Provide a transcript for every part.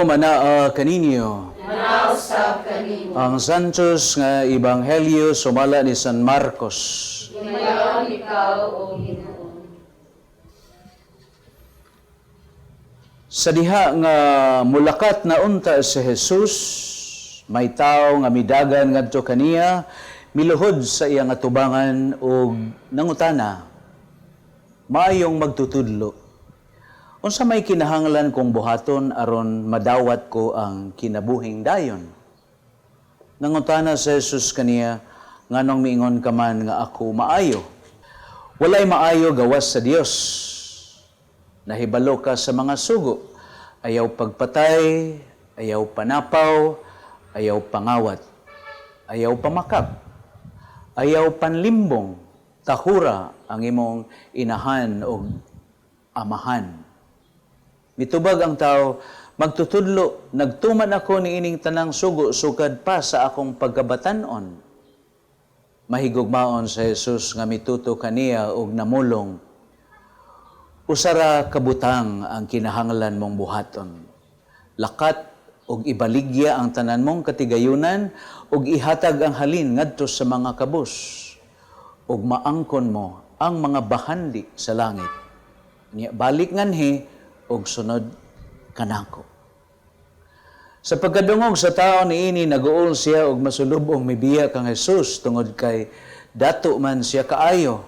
Manaa kaninyo. Manaa usab kanimo. Ang Santos nga Ebanghelyo sumala ni San Marcos. Himayaon ikaw, O Ginoo. Sa diha nga mulakat na unta si Jesus, may tawo nga midagan ngadto kaniya, miluhod sa iyang atubangan ug nangutana, "Maayong magtutudlo, unsa may kinahanglan kong buhaton aron madawat ko ang kinabuhing dayon?" Nangutana si Jesus kaniya, "Nganong miingon ka man nga ako maayo? Walay maayo gawas sa Dios. Nahibalo ka sa mga sugo: ayaw pagpatay, ayaw panapaw, ayaw pangawat, ayaw pamakak, ayaw panlimbong, tahura ang imong inahan o amahan." Mitubag ang tao, "Magtutudlo, nagtuman ako niining tanang sugo sukad pa sa akong pagkabatanon." Mahigugmaon sa Jesus nga mituto kaniya og namulong, "Usa ra ka butang ang kinahanglan mong buhaton. Lakat og ibaligya ang tanan mong katigayunan ug ihatag ang halin ngadto sa mga kabus ug maangkon mo ang mga bahandi sa langit. Nya balik nganhi ug sunod kanako." Sa pagkadungog sa tao niini, naguol siya og masulubong mibiya kang Jesus tungod kay dato man siya kaayo.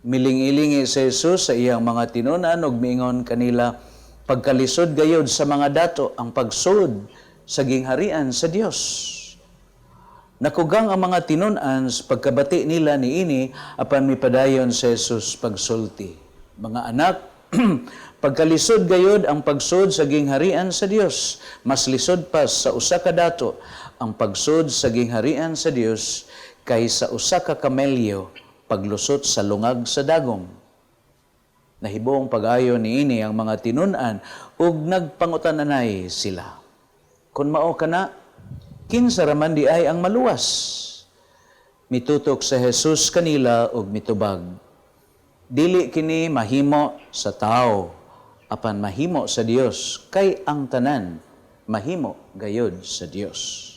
Miling-ilingi si Jesus sa iyang mga tinunan ug miingon kanila, "Pagkalisod gayod sa mga dato ang pagsud sa gingharian sa Dios." Nakugang ang mga tinunan sa pagkabati nila niini, apan mipadayon si Jesus pagsulti, "Mga anak, pagkalisod gayod ang pagsud sa gingharian sa Dios. Mas lisod pa sa usa ka dato ang pagsud sa gingharian sa Dios kaysa usa ka kamelyo paglusot sa lungag sa dagom." Nahibong pag-ayo niini ang mga tinun-an ug nagpangutan-anay sila, "Kung mao kana, kinsa ra man diay ang maluwas?" Mitutok sa Jesus kanila ug mitubag, "Dili kini mahimo sa tao, apan mahimo sa Dios, kay ang tanan mahimo gayod sa Dios."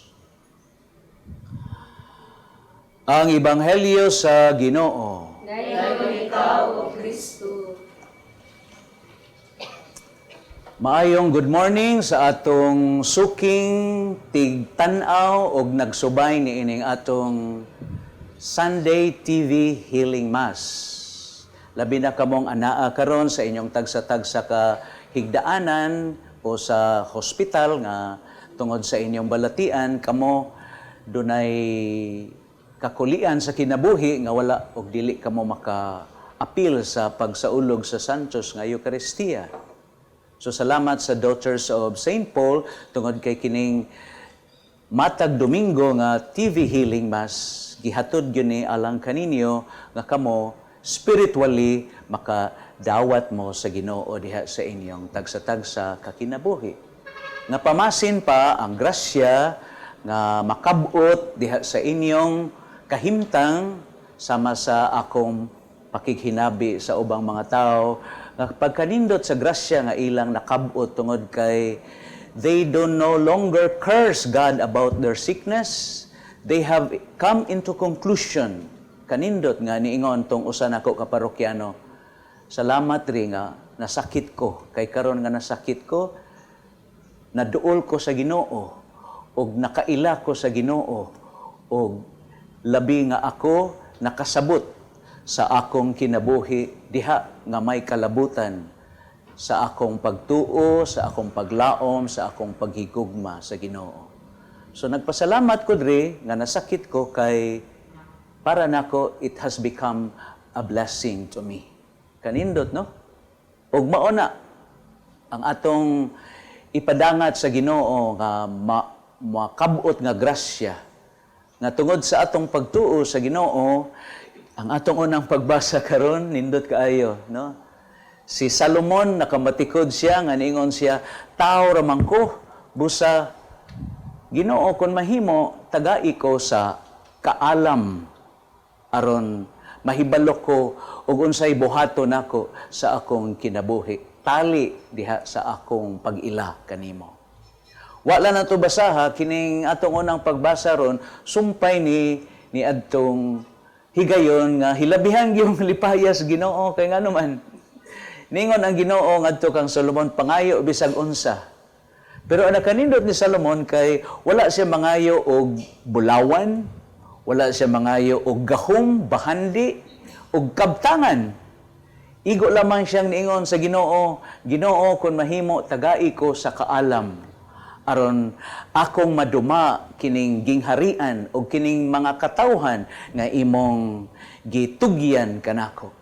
Ang Ebanghelyo sa Ginoo. Dayon ikaw, O Kristo. Maayong good morning sa atong suking tigtan-aw og nagsubay niining atong Sunday TV Healing Mass. Labi na kamong anaa karon sa inyong tagsa-tagsa ka higdaanan o sa hospital nga tungod sa inyong balatian kamo dunay kakulian sa kinabuhi nga wala og dili kamo maka-apil sa pagsaulog sa Santos nga Eucharistia. So salamat sa Daughters of St. Paul tungod kay kining matag Domingo nga TV Healing Mass gihatod gyud ni alang kaninyo nga kamo spiritually makadawat mo sa Ginoo diha sa inyong tagsa-tagsa kakinabuhi. Nga pamasin pa ang grasya nga makabot diha sa inyong kahimtang, sama sa akong pakighinabi sa ubang mga tao nga pagkanindot sa grasya nga ilang nakabot tungod kay they do no longer curse God about their sickness. They have come into conclusion. Kanindot nga niingon tong usa nako ka parokyano, "Salamat ri nga nasakit ko, kay karon nga nasakit ko, naduol ko sa Ginoo og nakaila ko sa Ginoo og labi nga ako nakasabot sa akong kinabuhi diha nga may kalabutan sa akong pagtuo, sa akong paglaom, sa akong paghigugma sa Ginoo. So nagpasalamat ko diri nga nasakit ko kay para nako it has become a blessing to me." Kanindot, no? Ug mao na ang atong ipadangat sa Ginoo nga makabot nga grasya nga tungod sa atong pagtuo sa Ginoo. Ang atong unang pagbasa karon, nindot kaayo, no? Si Salomon, nakamatikod siya nga niingon siya, "Tao ra man ko, busa Ginoo, kon mahimo tagai ko sa kaalam aron mahibalo ko ug unsay buhaton nako sa akong kinabuhi, tali diha sa akong pag-ila kanimo." Wala na to basaha kining atong unang pagbasa ron, sumpay ni ni adtong higayon nga hilabihan yung lipayas Ginoo, kay ngano man ningon ang Ginoo ngadto kang Solomon, "Pangayo bisag unsa." Pero ang nakanindot ni Solomon kay wala siya mangayo og bulawan, wala siya mangayo og gahom, bahandi, og kabtangan. Igo lamang siyang niingon sa Ginoo, "Ginoo, kung mahimo tagai ko sa kaalam aron akong maduma kining gingharian o kining mga katawhan nga imong gitugyan kanako."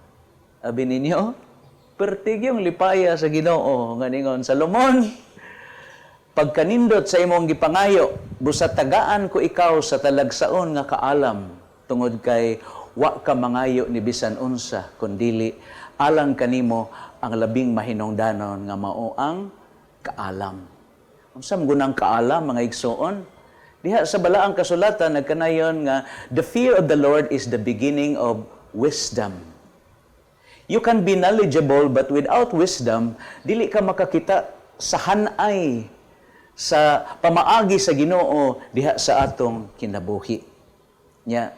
Abi ninyo, pertig yung lipaya sa Ginoo nga ningon, "Solomon, pagkanindot sa imong gipangayo, busa tagaan ko ikaw sa talagsaon nga kaalam tungod kay wa ka mangayo ni bisan unsa kundili alang kanimo ang labing mahinungdanon nga mao ang kaalam." Unsa man gunang kaalam, mga igsoon? Diha sa balaang kasulatan nagkanayon nga the fear of the Lord is the beginning of wisdom. You can be knowledgeable, but without wisdom, dili ka makakita sa hanay sa pamaagi sa Ginoo diha sa atong kinabuhi. Nya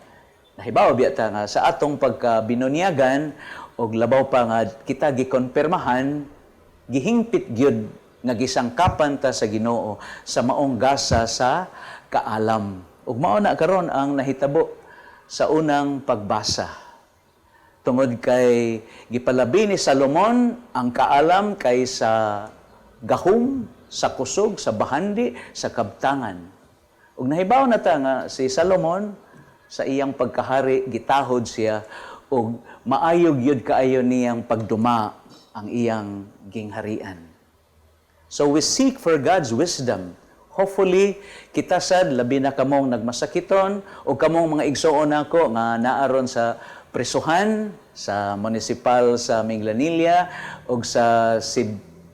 nahibaw biya ta nga sa atong pagkabinunyagan og labaw pa nga kita gikonpirmahan, gihingpit gyud nga gisangkapan ta sa Ginoo sa maong gasa sa kaalam. Ug mao na karon ang nahitabo sa unang pagbasa. Tungod kay gipalabi ni Salomon ang kaalam kay sa gahom, sa kusog, sa bahandi, sa kabtangan. Ug nahibaw na ta nga si Salomon sa iyang pagkahari gitahod siya ug maayo gyud kaayo niyang pagduma ang iyang gingharian. So we seek for God's wisdom. Hopefully, kita sad, labi na kamong nagmasakiton o kamong mga igsoon nako nga naaron sa presuhan sa municipal sa Minglanilla o sa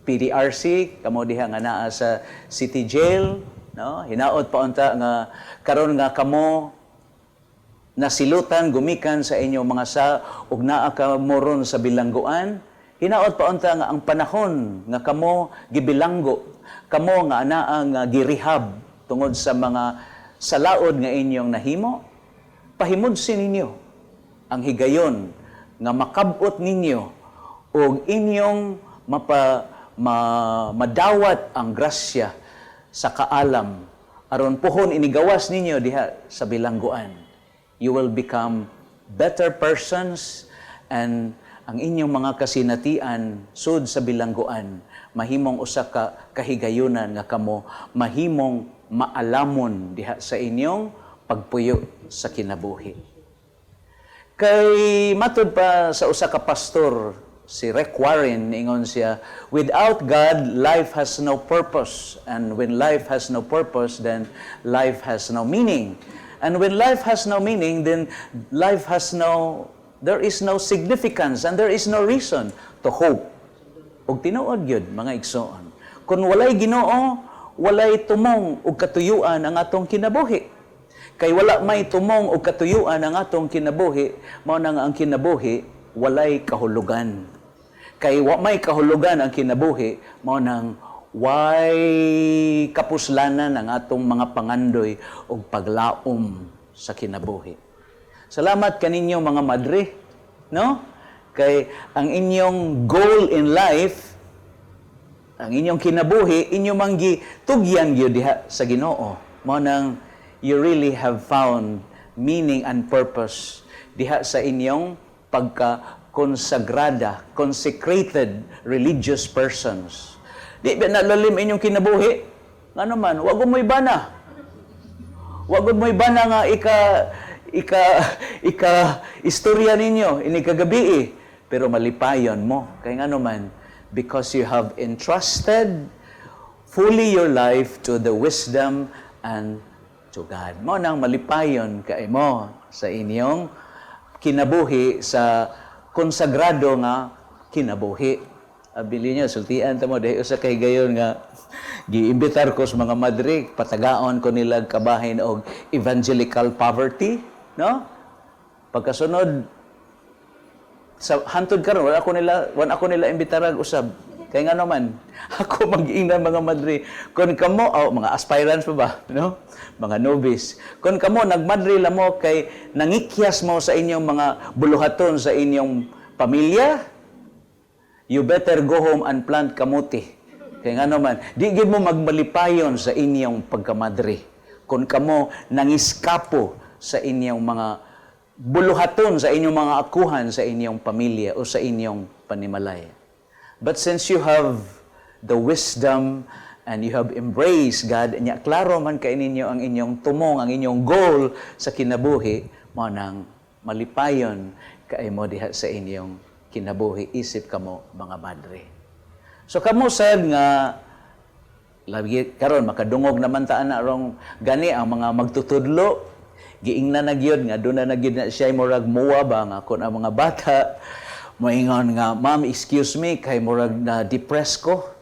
PDRC, kamo diha nga naa sa city jail, no? Hinaot pa unta nga karon nga kamo nasilutan gumikan sa inyong mga sa ug naa ka mo ron sa bilangguan, hinaot pa unta nga ang panahon nga kamo gibilanggo, kamo nga anaa nga girehab tungod sa mga salaod nga inyong nahimo, pahimudsi ninyo ang higayon nga makabot ninyo ug inyong madawat ang grasya sa kaalam aron puhon inigawas ninyo diha sa bilangguan, you will become better persons, and ang inyong mga kasinatian sud sa bilangguan mahimong usa ka kahigayunan nga kamo mahimong maalamon diha sa inyong pagpuyo sa kinabuhi. Kay matud pa sa usa ka pastor, si Rick Warren, ingon siya, "Without God, life has no purpose. And when life has no purpose, then life has no meaning. And when life has no meaning, then life has no, there is no significance and there is no reason to hope." Ug tinuod gyud, mga igsoon. Kung walay Ginoo, walay tumong ug katuyuan ang atong kinabuhi. Kay wala may tumong ug katuyuan ang atong kinabuhi, mao na nga ang kinabuhi walay kahulugan. Kay wa may kahulugan ang kinabuhi, mao nang way kapuslanan ang atong mga pangandoy ug paglaom sa kinabuhi. Salamat kaninyo, mga madre, no? Kay ang inyong goal in life, ang inyong kinabuhi, inyo mang gitugyan gyud diha sa Ginoo. Mao nang you really have found meaning and purpose diha sa inyong pagka konsagrada, consecrated religious persons. Di ba nalalim inyong kinabuhi? Ngano man, wag mo'y bana. Wag mo'y bana nga ika istorya ninyo ini kagabi, pero malipayon mo kay ngano man, because you have entrusted fully your life to the wisdom and to God. Mao nang malipayon kay mo sa inyong kinabuhi sa konsagrado nga kinabuhi. Abili niyo, sultian ta mo, dahil usa kay gayon nga giimbitar ko sa mga madre, patagaon ko nila kabahin og evangelical poverty, no? Pagkasunod sa hantod karon, wala ako nila imbitarag usab. Kay nga naman, ako mag-ingnan, mga madre, kung kamo, oh, mga aspirants pa ba, no? Mga novice. Kung kamo, nagmadre la mo kay nangikyas mo sa inyong mga buluhaton sa inyong pamilya, you better go home and plant kamuti. Kay nga naman, di gyud mo magmalipayon sa inyong pagkamadre kung kamo nangiskapo sa inyong mga buluhaton, sa inyong mga akuhan, sa inyong pamilya o sa inyong panimalay. But since you have the wisdom and you have embraced God, nya klaro man kay ninyo ang inyong tumong, ang inyong goal sa kinabuhi, mao nang malipayon kay mo diha sa inyong kinabuhi isip kamo mga madre. So kamo sad nga lagi karon makadungog naman ta ana rong gani ang mga magtutudlo, giingnan na gyud nga duna na gyud na siya murag muwa ba nga kon ang mga bata moingon nga, "Ma'am, excuse me kay murag na depressed ko.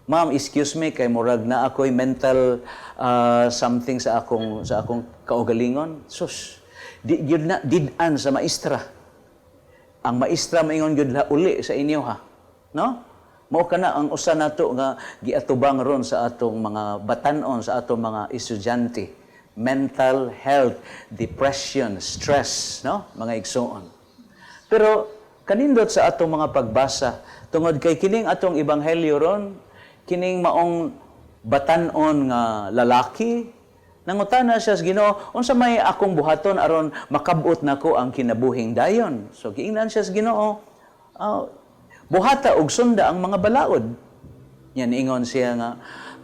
Ma'am, excuse me kay murag na ako'y mental something sa akong kaugalingon." Sus, di gyud na did-an sa maestra. Ang maestra maingon gyud la uli sa inyo ha, no? Mao kana ang usa nato nga giatubang ron sa atong mga batan-on, sa atong mga estudyante: mental health, depression, stress, no, mga igsoon? Pero kanindot sa atong mga pagbasa tungod kay kining atong ebanghelyo ron, kining maong batan-on nga lalaki, nangutana siya sa Ginoo, "Unsa may akong buhaton aron makabot nako ang kinabuhing dayon?" So giingnan siya sa Ginoo, "Buhata og sunda ang mga balaod." Yan ingon siya nga,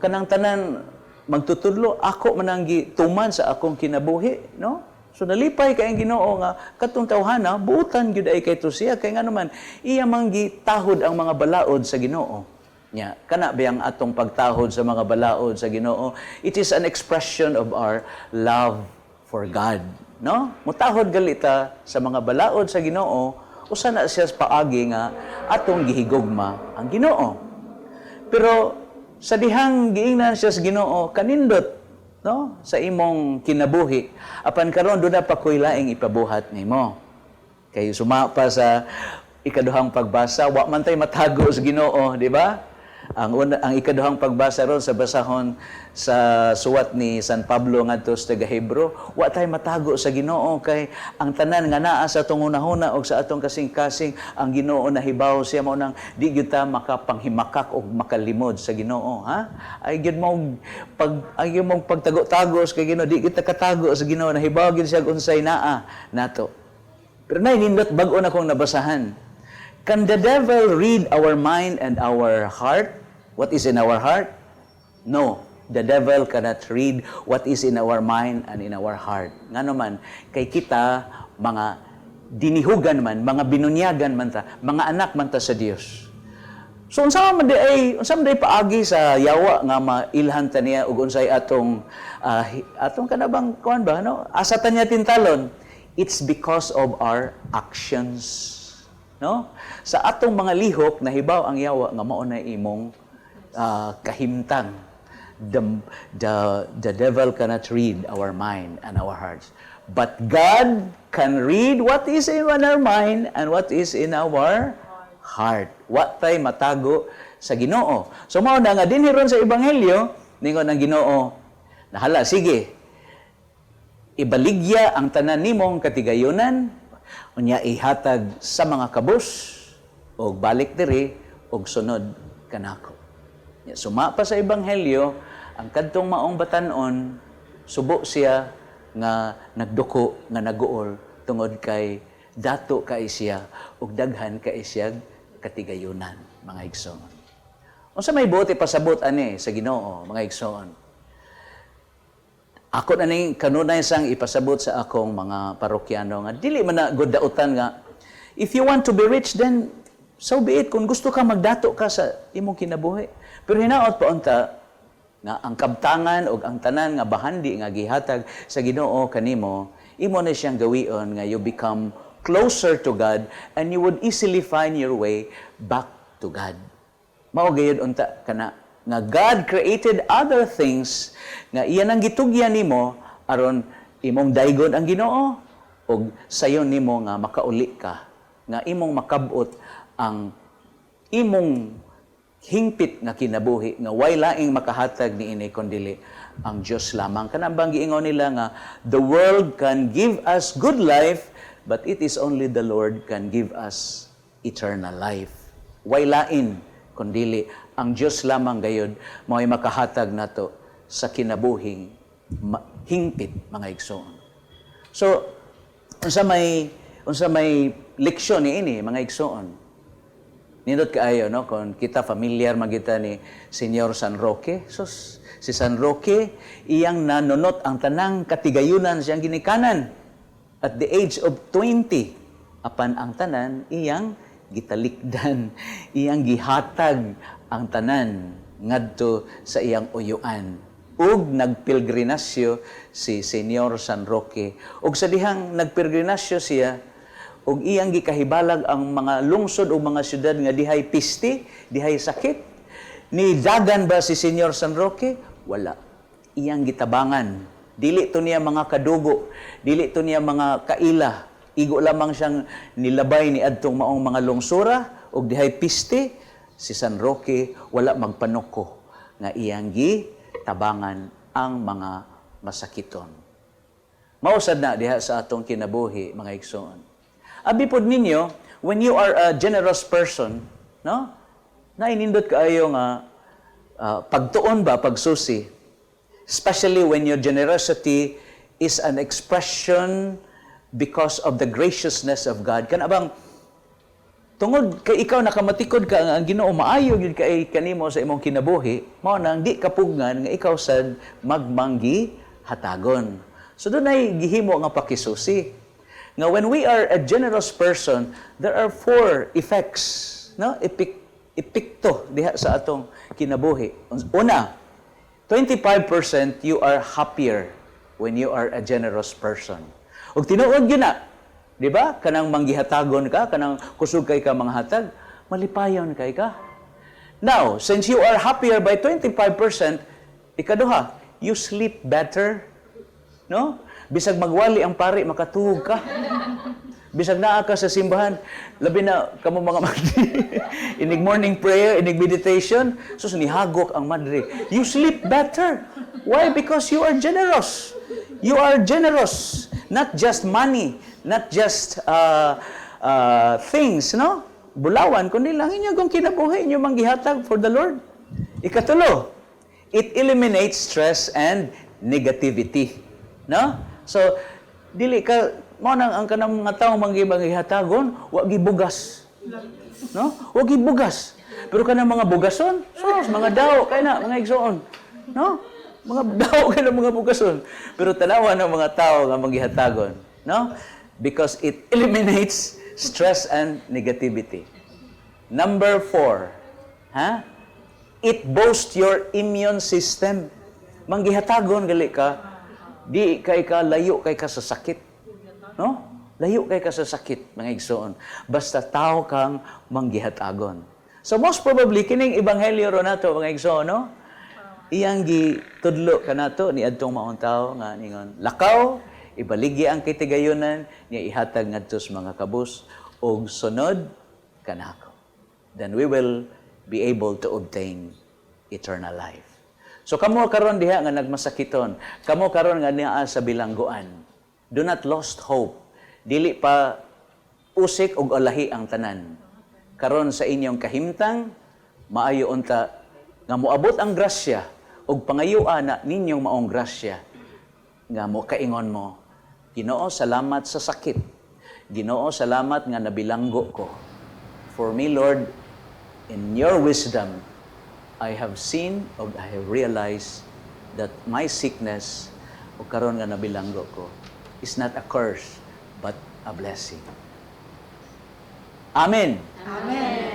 "Kanang tanan, magtutudlo, ako man ang gituman sa akong kinabuhi," no? So nalipay kay ang Ginoo nga katong tawhana buutan gyud ay kay to siya kay ngano man iya man gitahod ang mga balaod sa Ginoo. Nya, kana ba ang atong pagtahod sa mga balaod sa Ginoo? It is an expression of our love for God, no? Mutahod galita sa mga balaod sa Ginoo, usa na siya sa paagi nga atong gihigugma ang Ginoo. Pero sa dihang giingnan siya sa Ginoo, "Kanindot, no, sa imong kinabuhi. Apan karon duna pa koy laing ipabuhat nimo." Kay suma pa sa ikaduhang pagbasa, wa man tay matago sa Ginoo, di ba? Ang una, ang ikaduhang pagbasa ron sa basahon sa suwat ni San Pablo ngadto sa taga Hebro, wa tay matago sa Ginoo kay ang tanan nga naa sa atong hunahuna og sa atong kasing-kasing, ang Ginoo nahibaw siya. Mao nang di gyud ta makapanghimakak og makalimod sa Ginoo, ha? Ay gyud mong pagtago-tago sa Ginoo, di kita katago sa Ginoo, nahibaw gyud siya unsay naa nato. Pero nay nindot bag-o na kong nabasahan. Can the devil read our mind and our heart? What is in our heart? No, the devil cannot read what is in our mind and in our heart. Ngano man, kay kita mga dinihugan man, mga binunyagan man ta, mga anak man ta sa Dios. So unsa man di ay paagi sa yawa nga mailhan ta niya ug unsay atong kanabang kuan ba, no? Asa ta niya tintalon? It's because of our actions. No? Sa atong mga lihok, nahibaw ang yawa nga mao na imong kahimtang. The devil cannot read our mind and our hearts. But God can read what is in our mind and what is in our heart. Wa tay matago sa Ginoo. So mao na nga dinhi ron sa ebanghelyo, ningon ang Ginoo, "Nahala, sige. Ibaligya ang tanan nimong katigayunan, unya ihatag sa mga kabus, og balik diri og sunod kanako." Ya, suma pa sa ebanghelyo, ang kadtong maong batan-on, subo siya nga nagduko, nga naguol tungod kay dato kay siya ug daghan kay siya katigayunan, mga igsoon. Unsa may buot ipasabot ani sa Ginoo, mga igsoon? Ako na ning kanunay sang ipasabot sa akong mga parokyano nga dili man na gud dautan nga if you want to be rich, then so be it. Kung gusto ka magdato ka sa imong kinabuhi, pero hinaot pa unta nga ang kabtangan o ang tanan nga bahandi nga gihatag sa Ginoo kanimo, imo na siyang gawion nga you become closer to God and you would easily find your way back to God. Mao gayud unta kana nga God created other things nga iya nang gitugyan nimo aron imong daygon ang Ginoo ug sayon nimo nga makauli ka, nga imong makabot ang imong Hingpit nga kinabuhi nga way laing makahatag niini kundili ang Dios lamang. Kanang bang giingon nila nga the world can give us good life, but it is only the Lord can give us eternal life. Way lain kundili ang Dios lamang gayud mao'y makahatag nato sa kinabuhing hingpit, mga igsoon. So unsa may leksyon niini, mga igsoon? Nindot kaayo, no? Kung kita familiar man kita ni Senyor San Roque. So, si San Roque, iyang nanunot ang tanang katigayunan siyang ginikanan. At the age of 20, apan ang tanan, iyang gitalikdan, iyang gihatag ang tanan ngadto sa iyang uyuan. Ug nagpilgrinasyo si Senyor San Roque. Ug sa dihang nagpilgrinasyo siya, ug iyang gikahibalag ang mga lungsod o mga syudad nga dihay piste, dihay sakit. Ni dagan ba si Senyor San Roque? Wala. Iyang gitabangan. Dili to niya mga kadugo, dili to niya mga kaila. Igo lamang siyang nilabay ni adtong maong mga lungsura ug dihay piste. Si San Roque wala magpanuko nga iyang gitabangan ang mga masakiton. Mao sad na diha sa atong kinabuhi, mga igsoon. Abi pod ninyo, when you are a generous person, no? Nainindot kaayo nga pagtuon ba, pagsusi. Especially when your generosity is an expression because of the graciousness of God. Kana bang tungod kay ikaw nakamatikod ka nga ang Ginoo maayo gyud kay kanimo sa imong kinabuhi, mao nang di kapugngan nga ikaw sad magmanggi hatagon. So dunay gihimo nga pakisusi. Nga when we are a generous person, there are four effects, no? Epekto diha sa atong kinabuhi. Una, 25% you are happier when you are a generous person. Ug tinuod gyud na, di ba? Kanang manggihatagon ka, kanang kusog kay ka manghatag, malipayon kay ka. Now, since you are happier by 25%, ikaduha, you sleep better. No? Bisag magwali ang pari, makatuog ka. Bisag naa ka sa simbahan, labi na kamo mga madre. Inig morning prayer, inig meditation, sus, nihagok ang madre. You sleep better. Why? Because you are generous. You are generous. Not just money, not just things, no? Bulawan, kundi lang inyong kinabuhi, inyong manggihatag for the Lord. Ikatulo, it eliminates stress and negativity. No? So, dili ka, mo nang ang kanang mga tao manggihatagon, wa gibugas. No? Wa gibugas. Pero kanang mga bugason, sus, mga daw kay na, mga igsoon. No? Mga daw kay na mga bugason. Pero tanawa ng mga tao nga manggihatagon, no? Because it eliminates stress and negativity. Number 4, ha? It boosts your immune system. Manggihatagon gali ka, di kay ka layo kay ka sa sakit. No? Layo kay ka sa sakit, mga igsoon. Basta tao kang manggihatagon. So most probably kining ebanghelyo ro nato, mga igsoon, no? Iyang gitudlo kanato ni adtong maong tao nga ningon, "Lakaw, ibaligya ang kitigayunan, niya ihatag ngadto sa mga kabus ug sunod kanako." Then we will be able to obtain eternal life. So kamo karon diha nga nagmasakiton, kamo karon nga naa sa bilangguan, do not lost hope. Dili pa usik og alahi ang tanan. Karon sa inyong kahimtang, maayo unta nga moabot ang grasya ug pangayua na ninyong maong grasya nga mo kaingon mo, "Ginoo, salamat sa sakit. Ginoo, salamat nga nabilanggo ko. For me, Lord, in your wisdom, I have seen or I have realized that my sickness o karon nga nabilanggo ko is not a curse but a blessing." Amen. Amen.